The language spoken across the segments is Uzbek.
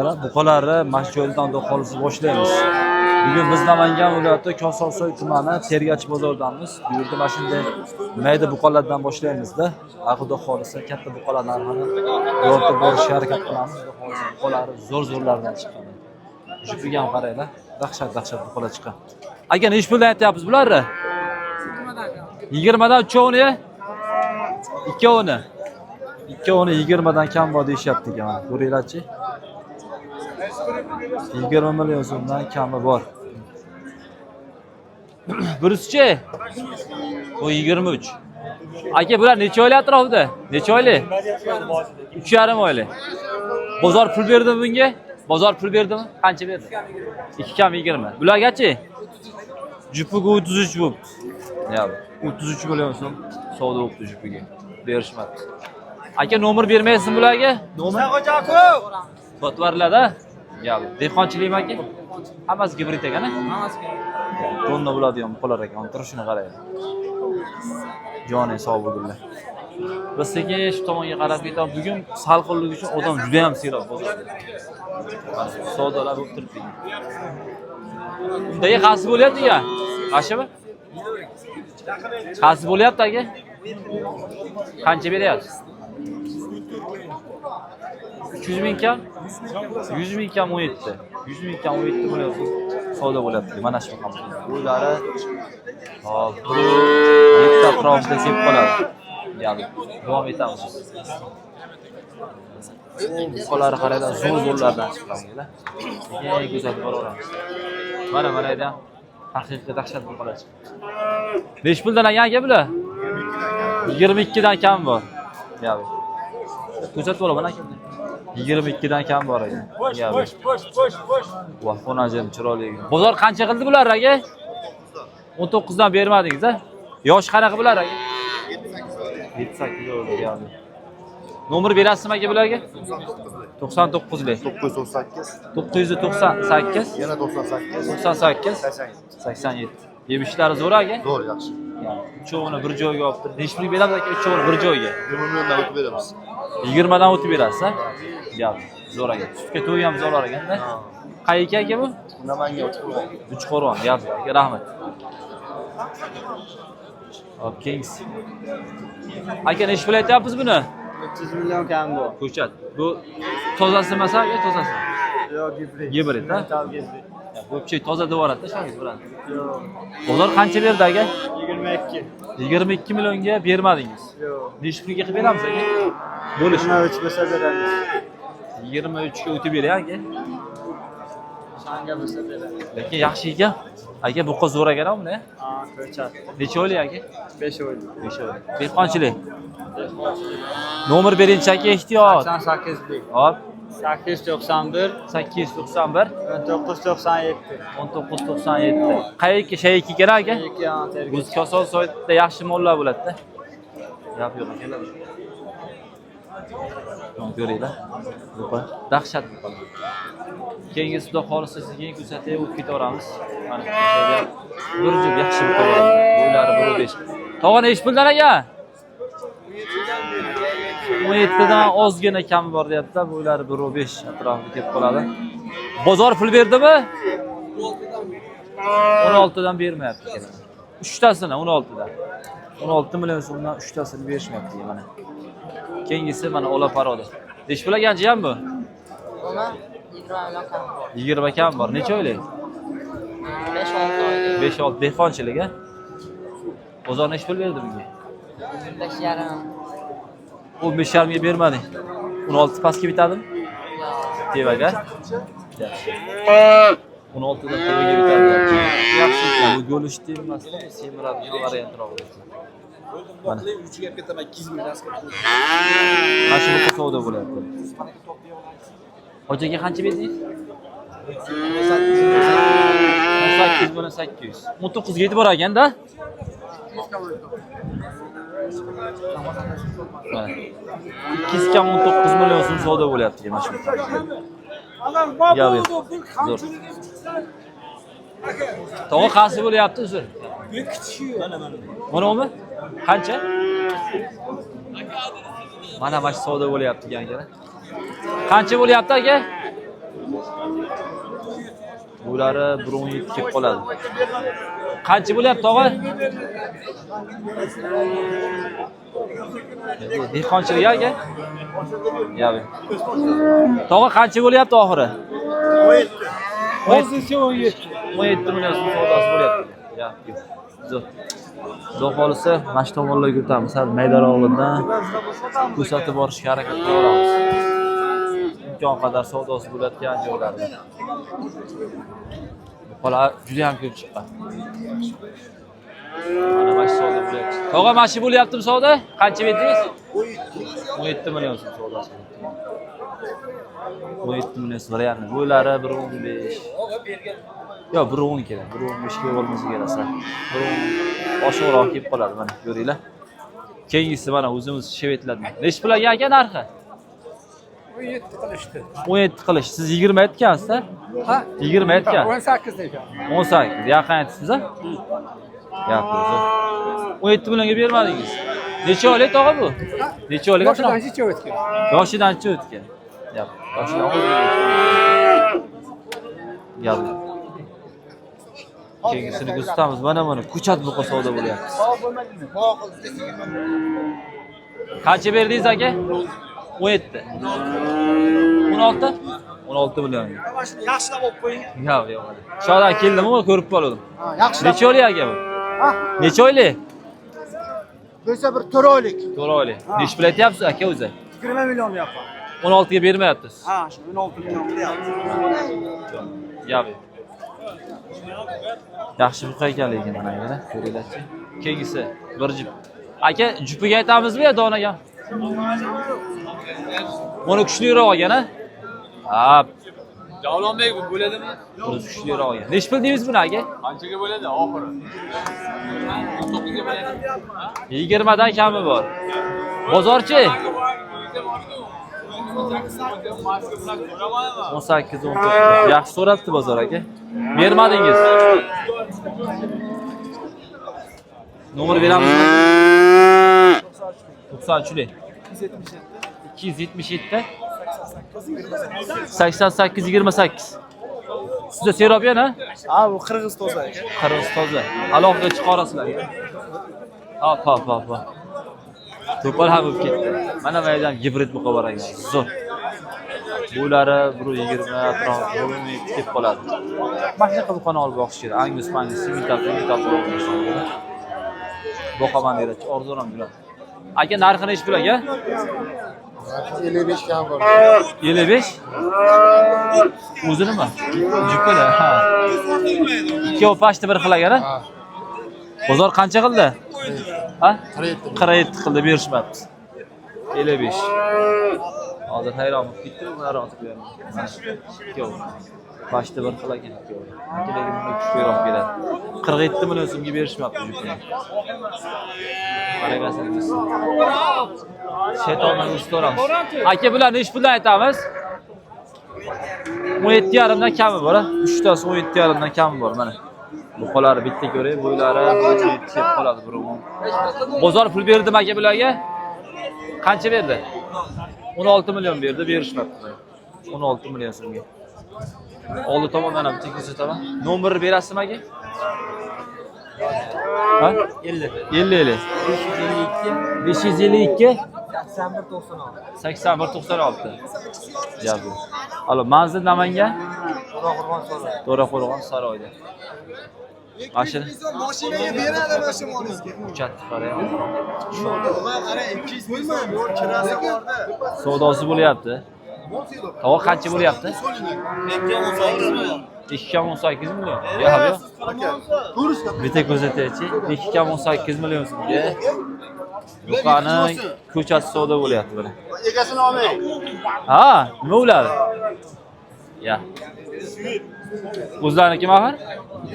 Buqalarni mana shu joydan xudo xohlasa boshlaymiz. Bugun biz Namangan viloyati Kosonsoy tumani Tergachi bozoridamiz. Bu yerda mana shunday mayda buqalardan boshlaymiz-da. Xudo xohlasa katta buqalar narxini yoritib borishga harakat qilamiz. Xudo xohlasa buqalari zo'r-zo'rlardan chiqqan. Jupiga ham qaranglar. Dahshat dahshat buqalar chiqqan. Aka, nechi puldan aytyapsiz bularni? 20 dan uchovini, ikkovini. Ikkovini 20 dan kam bor deyishyapti ekan. Mana ko'ringlarchi. 20 million so'mdan kami bor. Birisichi? Bu 23. Aka, bular necha oylik atrofida? Necha oylik? 3,5 oylik. Bozor pul berdimi bunga? Bozor pul berdimi? Qancha berdi? 2 kam 20. Bulargachi? Jupiga 33 bo'pti. Ya, 33 million so'm savdo bo'pti jupiga. Berishmabdi. Aka, nomer bermaysizmi bularga? Nomer? Botvarlarda? Ya, dehqonchilikmi, aka? Hammasi gibrid ekan, a? Tonna bo'ladigan buqalar ekan. Turishini qarang. Joni sog' bo'lsinlar. Biz sekin shu tomonga qarab ketamiz. Bugun salqinlik uchun odam juda ham serob bozorda. Mana savdolar bo'lib turibdi. Undagi qaysi bo'lyapti aka? Qashimi? Qaysi bo'lyapti, aka? Qancha beryapsiz? 300 ming kam? 100 ming kam 17. 100 ming kam 17 million so'm savdo bo'lyapti. Mana shu ham. Bo'ylari hop, 1.7 atrofida kelib qoladi. Ya'ni davom etamiz. Buqalari qaranglar, zo'r zo'rlardan chiqqan. Sekin kuzatib boraveramiz. Mana mana yerda ham haqiqiy dahshat buqalar chiqdi. Nechi puldan ekan, aka, bular? 22 dan kam bor. Ya. Ko'rsatib olaman, aka. 22 dan kam bor ekan. Bo'sh, bo'sh, bo'sh, bo'sh. Voh, xonajim chiroyli. Bozor qancha qildi bular, aka? 19 dan bermadingiz, a? Yoshi qanaqa bular, aka? 7-8 oylik, ya'ni. Nomer berasizmi, aka, bularga? 99lik. 998. 998. Yana 98. 98. 87. 87. Yemishlari zo'r, aka? Zo'r, yaxshi. Yani uchovini bir joyga olib turib. Nechi pulga beramiz, aka, uchovini bir joyga? 20 milliondan o'tib beramiz. 20 dan o'tib berasiz, a? Gap. Zo'r, aka. Sutga to'ygan zo'rlar ekanda. Qayerga, aka, bu? Namanganga, Uchqo'rg'on. Uchqo'rg'on. Gap, aka, rahmat. Hop, keyingisi. Aka, nechi pul aytyapsiz buni? 300 million kam bu. Ko'chat. Bu tozasi emas, aka, tozasi. Yo'q, gibrid. Gibrid, ha? Metal gibrid. Вообще toza deb yuboradi-da, shogiz bo'ladi. Yo'q. Bozor qancha berdi, aka? 22. 22 millionga bermadingiz. Yo'q. Nechi pulga qilib beramiz, aka? Bo'lish. 23 bo'lsa beramiz. 23 ga o'tib beray, aka. Shanga bo'lsa beramiz. Lekin yaxshi ekan. Aka, buqa zo'r ekan buni. Ha, ko'chat. Necha oylik, aka? 5 oylik. 5 oylik. Dehqonchilik. Nomer beringchi, aka, ehtiyot. 88lik. Hop, 891. 891. 1997. 1997. Qayerga, shayki kerak, aka? 2 yon terga. Bu Kosonsoyda yaxshi mollar bo'ladi-da. Gap yo'q, akalar. Mana ko'ringlar. Buqa dahshat buqalar. Keyingi xudo xohlasa sekin ko'rsatib o'tib ketaveramiz. Mana o'sha yerda bir juft yaxshi buqa bor. Bo'ylari 1.5. Tog'a, nechi puldan, aka? 17 dan ozgina kami bor deyaptilar. Bo'ylari 1.5 atrofida kelib qoladi. Bozor pul berdimi? 16 dan bermayapti akalar. Uchtasini 16 dan. 16 million so'mdan uchtasini berishmayapti mana. Keyingisi mana ola порода. Nechi pul ekan, jiyan, bu? Buni 20 million kam bor. 20 kam bor. Necha oylik? 5-6 oylik. 5-6, dehqonchilik, a? Bozor nechi pul berdi bunga? 15,5. 15,5 ga bermading. 16 pastga bitadimi? Yo'q. Tevaga? Yaxshi. 16 dan tevaga bitadi. Yaxshi ekan. Bu go'lishni emas, semiradigan variantroq. Mana. Mana shu buqa savdo bo'lyapti. Hoji aka, qancha berdingiz? 18 million 800. 19 ga yetib bor ekanda. Mana. 2 kam 19 million so'm savdo bo'lyapti mana shu. Gap yo'q. Zo'r. Tog'a, qaysi bo'lyapti, uzr? Mana umi? Qancha? Mana shu savdo bo'lyapti, akalar. Qancha bo'lyapti, aka? Bulari 1.17 kelib qoladi. Qancha bo'lyapti tog'a? Dehqonchilik aka? Yabi. Tog'a qancha bo'lyapti oxiri? 17. 17. 17 million so'm savdosi bo'lyapti. Ya, yo'q. Xudo xolisa mana shu tomonlarga o'tamiz. Sal maydaroqlidan ko'rsatib borishga harakat qilaveramiz. Imkon qadar savdosi bo'layotgan joylarda. Buqalar juda ham ko'p chiqqan. Mana mana shu savdo bo'lyapti. Tog'a mana shu bo'lyaptimi savdo? Qancha berdingiz? 17 million so'm savdosi. 17 million so'm real. Bo'ylari 1.15. Yo'q, 1.10 kerak. 1.15 ga bo'lmasa kerak. 1.10 oshiqroq kelib qoladi mana ko'ringlar. Keyingisi mana o'zimiz shevetlardan. Nechi pul aka narxi? 17 qilishdi. 17 qilish. Siz 20 aytgansiz-a? Ha? 20 aytgan. 18 degan. 18. Yaqin aytibsiz-a? Yaqin. 17 millionga bermadingiz. Necha oylik tog'a bu? Necha oylik? Yoshidan ancha o'tgan. Yoshidan ancha o'tgan. Yap. Yoshidan o'tgan. Yap. Keyingisini ko'rsatamiz. Mana mana ko'chat buqa savdo bo'lyapti. Qancha berdingiz aka? 17. 16? 16 million. Yaxshilab olib qo'ying. Yo'q, yo'q. Shodan keldim-ku, ko'rib qoldim. Ha, yaxshilab. Necha oylik aka bu? Ha? Necha oylik? Bo'lsa bir 4 oylik. 4 oylik. Necha pul aytyapsiz aka o'zi? 20 million deyapman. 16 ga bermayapsiz. Ha, shu 16 million qilyapti. Yo'q. Yaxshi buqa ekan lekin mana bu ko'ringlarchi. Keyingisi bir jup. Aka, jupiga aytamizmi yo donaga? Buni kuchliroq olgan a? Ha. Javlonbek bu bo'ladimi? Buni kuchliroq olgan. Necha pul deymiz buni aka? Qanchaga bo'ladi oxiri? 19 ga bo'ladi. 20 dan kami bor. Bozorchi 18 19. Yaxshi so'rabdi bozor aka. Bermadingiz. Nomer beramizmi? 93 277 88 28. Sizda serob ha? Ha, bu qirg'iz toza aka. Qirg'iz toza. Alohida chiqarasizlar. Hop, hop, hop, hop. To'pol ham bo'lib ketdi. Mana bu yerda ham gibrid buqa bor ekan. Zo'r. Buylari 1.20 atrof 1.7 kelib qoladi. Mana shunaqa buqani olib boqish kerak. Angus, mangus, simital, simital boqaman deydi. Orzuim ham yuradi. Aka narxi nechi pul aka? 55 kam bor. 55? O'zi nima? Jupini, ha. Ikkovi pashti bir xil aka, Ha. Bozor qancha qildi? Ha? 47. 47 qildi, berishmabmiz. 55. Hozir hayron bo'lib ketdi, ular otib beraman. Ikkovi. Pashti bir xil ekan ikkovi. Lekin bunga kuchliroq keladi. 47 million so'mga berishmabdi jupini. Qarayversangiz. Shaytondan o'zi. Aka, bular nechi puldan aytamiz? 17,5 dan kami bor, ha? Uchtasi 17,5 dan kami bor mana. Buqalari bitta ko'ray, bo'ylari 17 kelib qoladi bir o'n. Bozor pul berdimi aka bularga? Qancha berdi? 16 million berdi, berishmabdi. 16 million so'mga. Oldi tomondan ham bitta ko'rsataman. Nomerni berasizmi aka? Ha? 50. 50 50. 552 552 81 96. 81 96. Javob. Alo, manzil Namangan, To'raqo'rg'on saroyi. To'raqo'rg'on saroyida. Mashina Mashinaga beradi mana shu molingizga. Ko'chatni qarang. Qara 200 million yo'l kirasi borda. Savdosi bo'lyapti. Tovoq qancha bo'lyapti? 2.18 million. 2.18 million. Yo'q, yo'q. Ko'rishdi. Bitta ko'rsataychi. 2.18 million so'mga. Buqani ko'chasi savdo bo'lyapti mana. Egasini olmang. Ha, nima ular? Ya. O'zlarinikimi axir?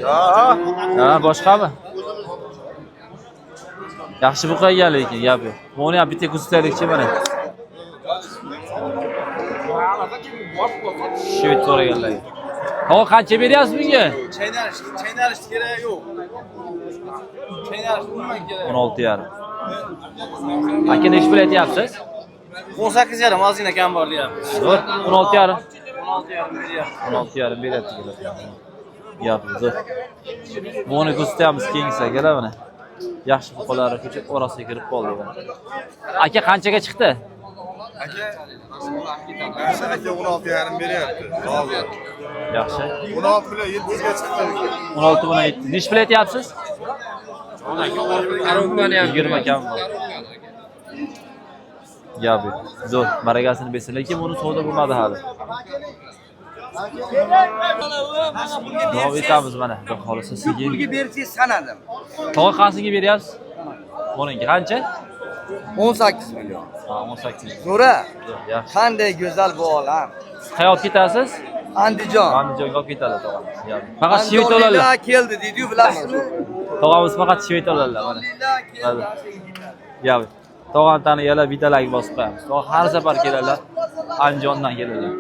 Yo'q. Ha, boshqami? Yaxshi buqa ekan lekin, gap yo'q. Buni ham bitta ko'rsataylikchi mana. Shved so'raganlar. Tovoq qancha beryapsiz bunga? Chaynalish, chaynalish keragi yo'q. Chaynalish umuman kerak. 16,5. Aka nechi pul aytyapsiz? 18,5 ozgina kam bor deyapmiz. Zo'r, 16,5. 16,5 beryapti ekanlar. Gap zo'r. Buni ko'rsatamiz keyingisi akalar mana. Yaxshi buqalari ko'cha orasiga kirib qoldi. Aka qanchaga chiqdi? Aka, aka 16,5 beryapti. Hozir. Yaxshi. 16 million 700 ga chiqdi. 16 million 700. Nechi pul aytyapsiz? 20 kam bor. Gap yo'q. Zo'r, maragasini bersin, lekin buni savdo bo'lmadi hali. Davom etamiz mana. Xudo xolasa sekin. Pulga bersangiz sanadim. Tog'a qaysiga beryapsiz? Buningki qancha? 18 million. Ha, 18. Zo'ra. Yaxshi. Qanday go'zal bu olam. Qayerga olib ketasiz? Andijon. Andijonga olib ketadi tog'amiz. Faqat shved oladilar. Andijonliklar keldi deydi-yu, bilasizmi? Tog'amiz faqat shved oladilar mana. Andijonliklar keldi. Gap. Tog'ani taniganlar bitta like bosib qo'yamiz. Tog'a har safar keladilar. Andijondan keladilar.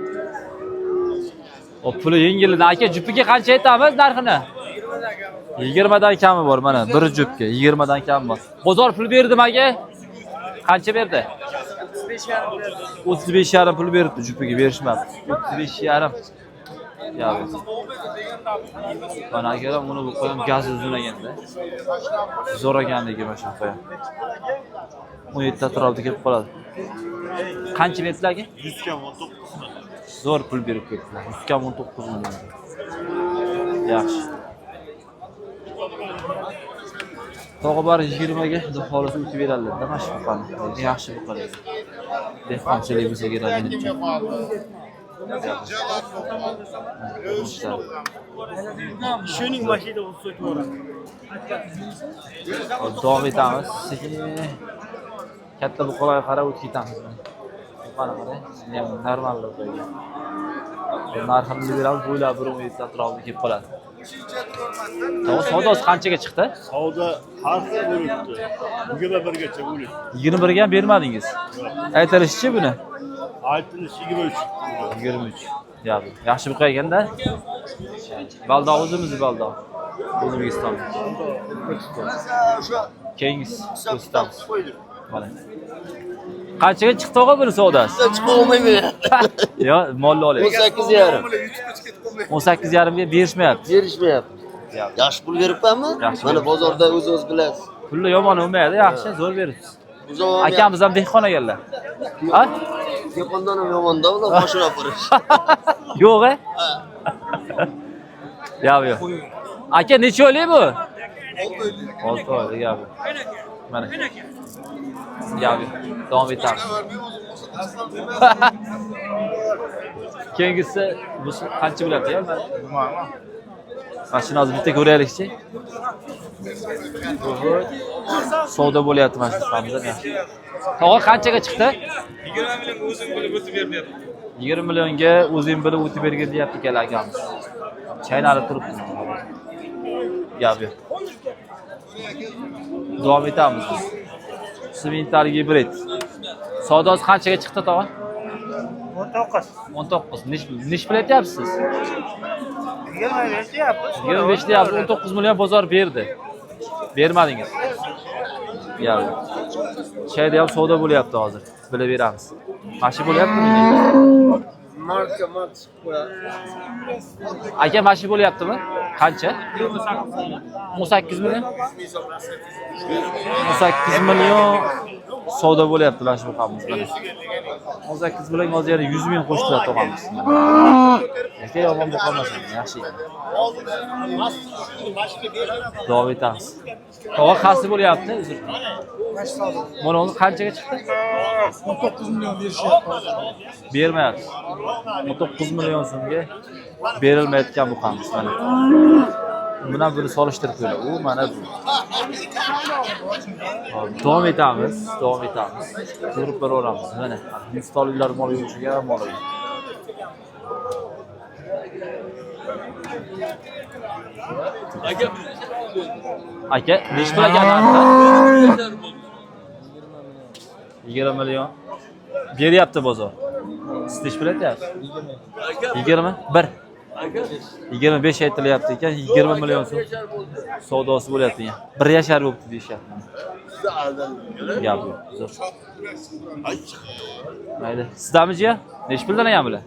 O puli yengilida aka jupiga qancha aytamiz narxini? 20 dan kami bor mana bir jupga 20 dan kami bor. Bozor pul berdimi aka? Qancha berdi? 35,5 pul beribdi jupiga berishmabdi. 35,5. Ya. Mana akalar buni bu qo'yam gaz uzun ekanda. Zo'r ekanligi mana shu qo'yam. 17 atrofida kelib qoladi. Qancha berdilar aka? 100 kam 19 million. Zo'r pul berib ketdilar. 100 kam 19 million. Yaxshi. Tog'a bor 20 ga xudo xolasa o'tib beradilar-da mana shu buqani. Lekin yaxshi buqalar. Dehqonchilik bo'lsa kerak menimcha. Shuning mashina o'tib yuboradi. Davom etamiz. Sekin katta buqalarga qarab o'tib ketamiz. Buqani qarang, ham normal qo'ygan. Narxini bilib beramiz, bo'ylab 1.17 atrofida kelib qoladi. Tog'a savdosi qanchaga chiqdi? Savdo har xil bo'libdi. 21 gacha bo'libdi. 21 ga ham bermadingiz. Aytilishichi buni? Aytilishi 23. 23. Yaxshi. Yaxshi buqa ekanda. Baldoq o'zimizni baldoq. O'zbekiston. Keyingisi ko'rsatamiz. Mana. Qanchaga chiqdi tog'a buni savdosi? Chiqolmayman. Yo, molni oling. 18,5. 18,5 ga berishmayapti. Berishmayapti. Yaxshi pul beribmanmi? Yaxshi Mana bozorda o'zingiz bilasiz. Pulni yomon bo'lmaydi, yaxshi, zo'r beribsiz. Uzog'im Akamiz ham dehqon ekanlar. Ha? Dehqondan ham yomonda ular boshini olib borish. Yo'q, e? Yo'q, yo'q. Aka necha oylik bu? 6 oylik, gap. Mana. Gap. Davom etamiz. Keyingisi bu qancha bo'lyapti ya? Mana shuni hozir bitta ko'raylikchi. Savdo bo'lyapti mana shu hamda. Tog'a qanchaga chiqdi? 20 millionga o'zing bilib o'tib ber deyapti. 20 millionga o'zing bilib o'tib bergin deyapti ikkala akamiz. Chaynalib turibdi. Gap yo'q. Davom etamiz biz. Simental gibrid. Savdosi qanchaga chiqdi tog'a? 19. 19. Nech pul aytyapsiz? 25 deyapmiz. 25 deyapsiz. 19 million bozor berdi. Bermadingiz. Gap yo'q. Shayda ham savdo bo'lyapti hozir. Bilib beramiz. Mana shu bo'lyaptimi? Marka marka qo'yadi. Aka mana shu bo'lyaptimi? Qancha? 18 million. 18 million savdo bo'lyapti mana shu buqamiz mana. 18 million hozir yana 100 ming qo'shdilar tog'amiz. Aka yomon buqa emas, yaxshi ekan. Davom etamiz. Tog'a qaysi bo'lyapti? Uzr. Mana uni qanchaga chiqdi? 19 million berishyapti hozir. Bermayapti. 19 million so'mga berilmayotgan buqamiz mana. Bundan buni solishtirib ko'ring. U mana bu. Hop, davom etamiz, davom etamiz. Ko'rib boraveramiz. Mana Hindistonliklar mol yurishiga mol. Aka, nechi pul ekan narxi? 20 million. Beryapti bozor. Siz nechi pul aytyapsiz? 21. 25 aytilyapti ekan, 20 million so'm savdosi bo'lyapti ekan. 1 yashar bo'libdi deyishyapti. Gap yo'q. Zo'r. Mayli. Sizdami jiya? Nechi puldan ekan bular?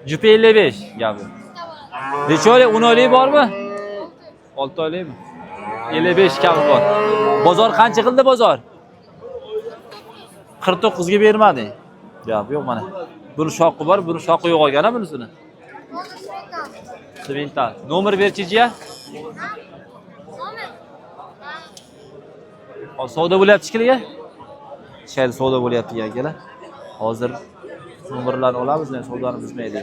Jupi 55 gapi. Necha oylik? 10 oylik bormi? 6 oylikmi? 55 kami bor. Bozor qancha qildi bozor? 49 ga bermading. Gap yo'q mana. Buni shoqi bor, buni shoqi yo'q ekan bunisini. Simental. Nomer berchijiya? Hozir savdo bo'lyapti shekilli. Shayli savdo bo'lyapti akalar. Hozir nomerlarni olamiz, lekin savdoni buzmaydi.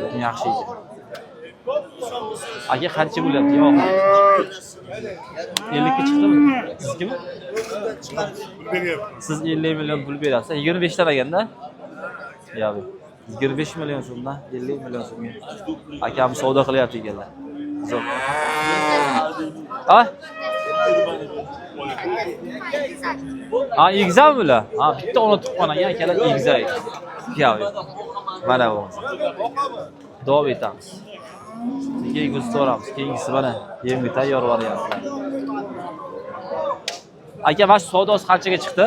Lekin yaxshi ekan. Aka qancha bo'lyapti? Yo'q. 50 ga chiqdimi? Siznikimi? Siz 50 million pul berasiz. 25 tan ekanda. Yo'q. 25 million so'mdan 50 million so'mga. Akam savdo qilyapti ekanlar. Zo'r. Ha? Ha, egizami bular? Ha, bitta ona tuqqan ekan, akalar egizak. Yo'q. Mana bu. Davom etamiz. Keyin ko'zib. Keyingisi mana yemga tayyor variantlar. Aka, mana shu savdosi qanchaga chiqdi?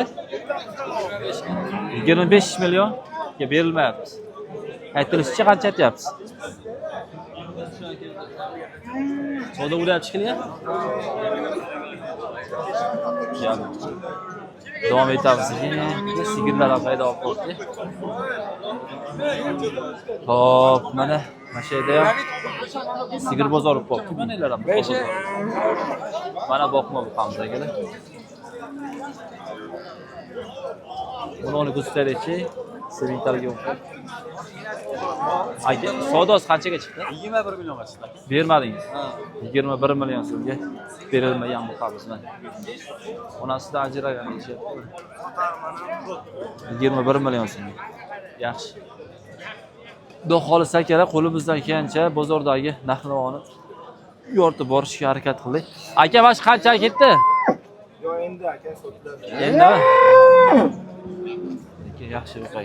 25 millionga berilmayapti. Aytilishicha qancha aytyapsiz? Savdo bo'lyapti shekilli. Davom etamiz. Sigirlar ham paydo bo'lib qoldi. Hop, mana shu yerda ham sigir bozori bo'libdi. Mana ular ham bozor. Mana boqma buqamiz akalar. Buni uni ko'rsataylikchi. Sevintalga o'xshab. Aka, savdosi qanchaga chiqdi? 21 millionga chiqdi. Bermadingiz. 21 million so'mga berilmagan buqamiz mana. Onasidan ajragan deyishyapti. 21 million so'mga. Yaxshi. Xudo xohlasa akalar, qo'limizdan kelgancha bozordagi narx-navoni yoritib borishga harakat qildik. Aka, mana shu qanchaga ketdi? Yo'q, endi aka sotiladi. Endimi? Lekin yaxshi buqa.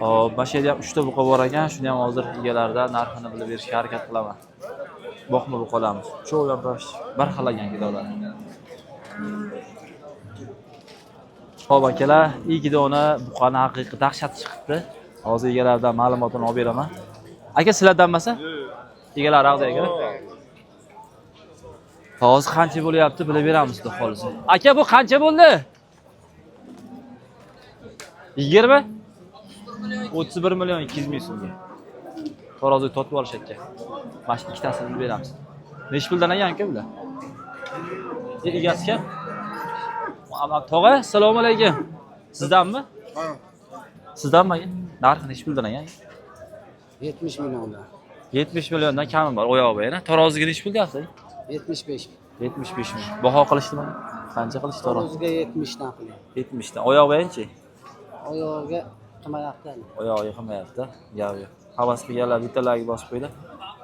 Hop, mana shu yerda ham 3 ta buqa bor ekan, shuni ham hozir egalaridan narxini bilib berishga harakat qilaman. Boqma buqalarimiz. Uchovi ham bir xil ekan ketovlari. Hop akalar, ikki dona buqani haqiqiy dahshat chiqibdi. Hozir egalaridan ma'lumotini olib beraman. Aka, sizlardan emasa? Egalari haqida akalar. Hozir qancha bo'lyapti bilib beramiz xudo xolisa. Aka, bu qancha bo'ldi? 20? 31 million 200 ming so'mga. Taroziga totib olish aka. Mana shu ikkitasini bilib beramiz. Nechi puldan ekan aka bular? Egasi kim? Tog'a, assalomu alaykum. Sizdanmi? Ha. Sizdanmi aka? Narxi nechi puldan ekan? 70 milliondan. 70 milliondan kami bor, oyog'i yana. Taroziga nechi pul deyapsiz? 75. 75 ming. Baho qilishdimi? Qancha qilishdi tarozi? Taroziga 70 dan qilyapti. 70 dan. Oyog'i bayinchi? Oyog'iga qilmayapti. Oyog'i qilmayapti. Gap yo'q. Havas qilganlar bittalarga bosib qo'ydi.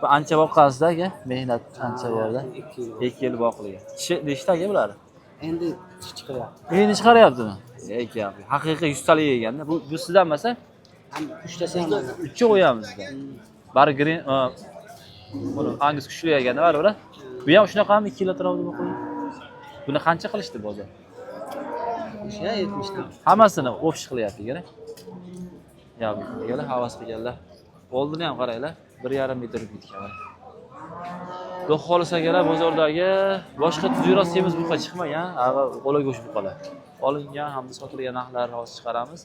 Bu ancha boqqansizda aka, mehnat ancha borda. 2 yil. 2 yil boqilgan. Tishi nechta aka bular? Endi tish chiqaryapti. Endi chiqaryaptimi? Ey gap. Haqiqiy 100 talik yeganda. Bu sizdan emasa? Ham uchtasi ham mana. 3 qo'yamiz sizdan. Bari green, buni Angus kuchli yeganda baribir. Bu ham shunaqami 2 kilo atrofida boqilgan? Buni qancha qilishdi bozor? O'sha 70 dan. Hammasini o'pish qilyapti, kerak. Ya, bu havas qilganlar. Oldini ham qaranglar, 1,5 metr ketgan. Xudo xolisa akalar, bozordagi boshqa tuzukroq semiz buqa chiqmagan, qo'la go'sht buqalar. Olingan hamda sotilgan narxlarni hozir chiqaramiz.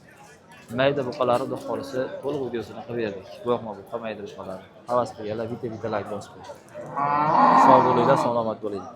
Mayda buqalarni xudo xolisa to'liq videosini qilib berdik. Boqma buqa, mayda buqalar. Havas qilganlar bitta-bitta like bosib qo'ying. Sog' bo'linglar, salomat bo'linglar.